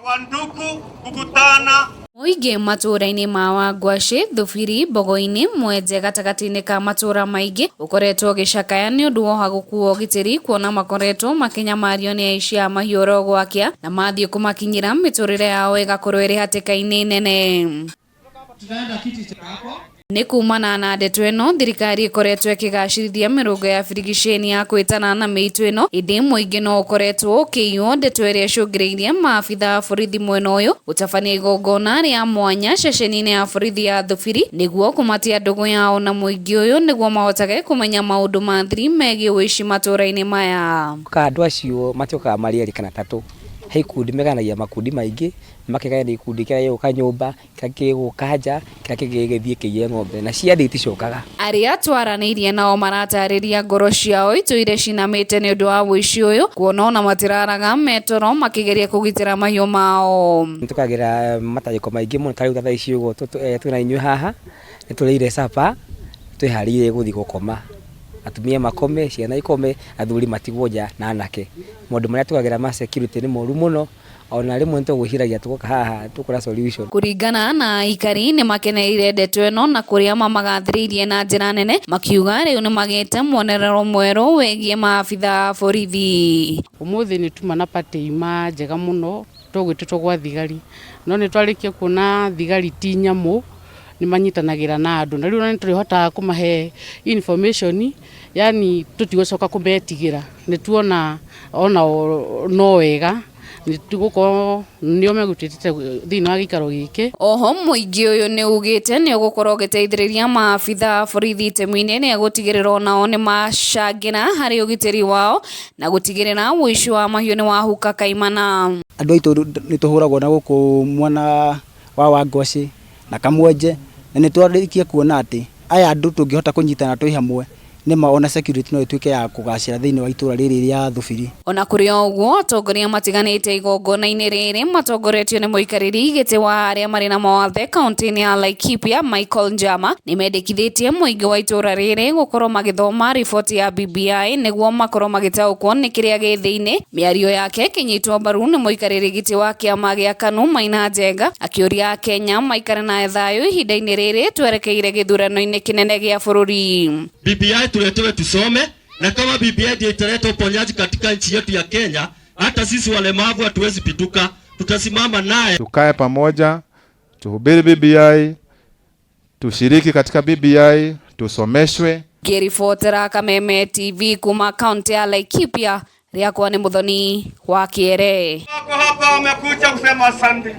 Wandugu kukutana. Mũingĩ matũũra-inĩ ma Wangwacĩ, Thubiri, Mbogo-inĩ, Mwenje gatagatĩ-inĩ ka matũũra maingĩ ũkoretwo ũgĩcakaya nĩ ũndũ wa ũhagũku wa ũgitĩri kuona makoretwo makĩnyamario nĩ aici a mahiũ oro gwakĩa na mathiĩ kũmakinyĩra mĩtũrĩre yao ĩgakorwo ĩrĩ hatĩka-inĩ nene. Nĩ kumana na ndeto ĩno thirikari ĩkoretwo ĩkĩgacĩrithia mĩrũngo ya birigiceni ya kwĩtana na mĩitũ ĩno, ĩndĩ mũingĩ no ũkoretwo ũkĩiywo, ndeto ĩrĩa ĩcũngĩrĩirie maabitha a borithi mwena ũyũ gũtabania igongona rĩa mwanya ceceni-inĩ ya borithi ya Thubiri nĩguo kũmatia ndũgũ yao na mũingĩ ũyũ nĩguo mahotage kũmenya maũndũ ma thiri megiĩ ũici matũũra-inĩ maya. Ka andũ acio matiũkaga marĩ erĩ kana atatũ, he ikundi meganagia makundi maingĩ, makegayania ikundi kĩrĩa gĩgũka nyũmba, kĩrĩa gĩgũka nja, kĩrĩa kĩngĩ gĩgĩthiĩ kĩiye ng'ombe, na ciathiĩ iticokaga. Arĩa twaranĩirie nao maratarĩria ngoro ciao itũire cinamĩte nĩ ũndũ wa ũici ũyũ kuona ona matiraraga metoro makĩgeria kũgitĩra mahiũ mao. Nĩ tũkagĩra matangĩko maingĩ mũno ta rĩu ta thaa ici ũguo twĩna inyuĩ haha, nĩ tũrĩire capa, twĩharĩirie gũthiĩ gũkoma. Atumia makome, ciana ikome, athuri matigwo nja na anake. Maũndũ marĩa tũgagĩra ma security nĩ moru mũno, ona rĩmwe nĩ tũgwĩciragia tũgoka haha tũkora solution. Kũringana na aikari nĩ makenereire ndeto ĩno na kũrĩa mamagathĩrĩirie na njĩra nene makiuga rĩu nĩ magĩte muonerero mwerũ wĩgiĩ maabitha a borithi. Ũmũthĩ nĩ tuma na party ima njega mũno tũgwĩtĩtwo gwa thigari, no nĩ twarĩkia kuona thigari ti nyamũ, nĩ manyitanagĩra na andũ, na rĩu ona nĩ tũrĩhotaga kũmahe information, yani tũtigũcoka kũmetigĩra, nĩ tuona onao no wega nĩ tũgũkorwo nĩo megũtwĩtĩte thĩinĩ wa gĩikaro gĩkĩ. Oho mũingĩ ũyũ nĩ ugĩte nĩ ũgũkorwo ũgĩteithĩrĩria maabitha a borithi itemi-inĩ rĩa gũtigĩrĩra onao nĩ macangĩra harĩ ũgitĩri wao na gũtigĩrĩra ũici wa mahiũ nĩ wahuka kaimana. Andũ aitũ nĩ tũhũragwo na gũkũ mwena wa Wangwacĩ na Kamwenje, na nĩ twarĩkia kuona atĩ aya andũ tũngĩhota kũnyitana twĩ hamwe nĩma ona security no ĩtuĩke ya kũgacĩra thĩinĩ wa itũra rĩrĩ rĩa Thubiri. Ona kũrĩ o ũguo atongoria matiganĩte igongona-inĩ rĩrĩ matongoretio nĩ mũikarĩri gĩtĩ wa arĩa marĩ na mawathe kaunti-inĩ ya Laikipia Michael Njama nĩ mendekithĩtie mũingĩ wa itũra rĩrĩ gũkorwo magĩthoma riboti ya BBI nĩguo makorwo magĩtaũkwo nĩ kĩrĩa gĩ thĩinĩ. Mĩario yake ĩkĩnyitwo mbaru nĩ mũikarĩri gĩtĩ wa kĩama gĩa KANU Maina Njenga akĩũria Akenya maikare na thayũ ihinda-inĩ rĩrĩ twerekeire gĩthurano-inĩ kĩnene gĩa bũrũri. BBI tuletewe tusome, na kama BBI ndio italeta uponyaji katika nchi yetu ya Kenya, hata sisi walemavu hatuwezi pituka, tutasimama naye. Tukae pamoja, tuhubiri BBI, tushiriki katika BBI, tusomeshwe. Ngĩribotera Kameme TV kuma kaunti ya Laikipia, rĩakwa nĩ Muthoni wa Kĩere. Wako hapa wamekuja kusema asante.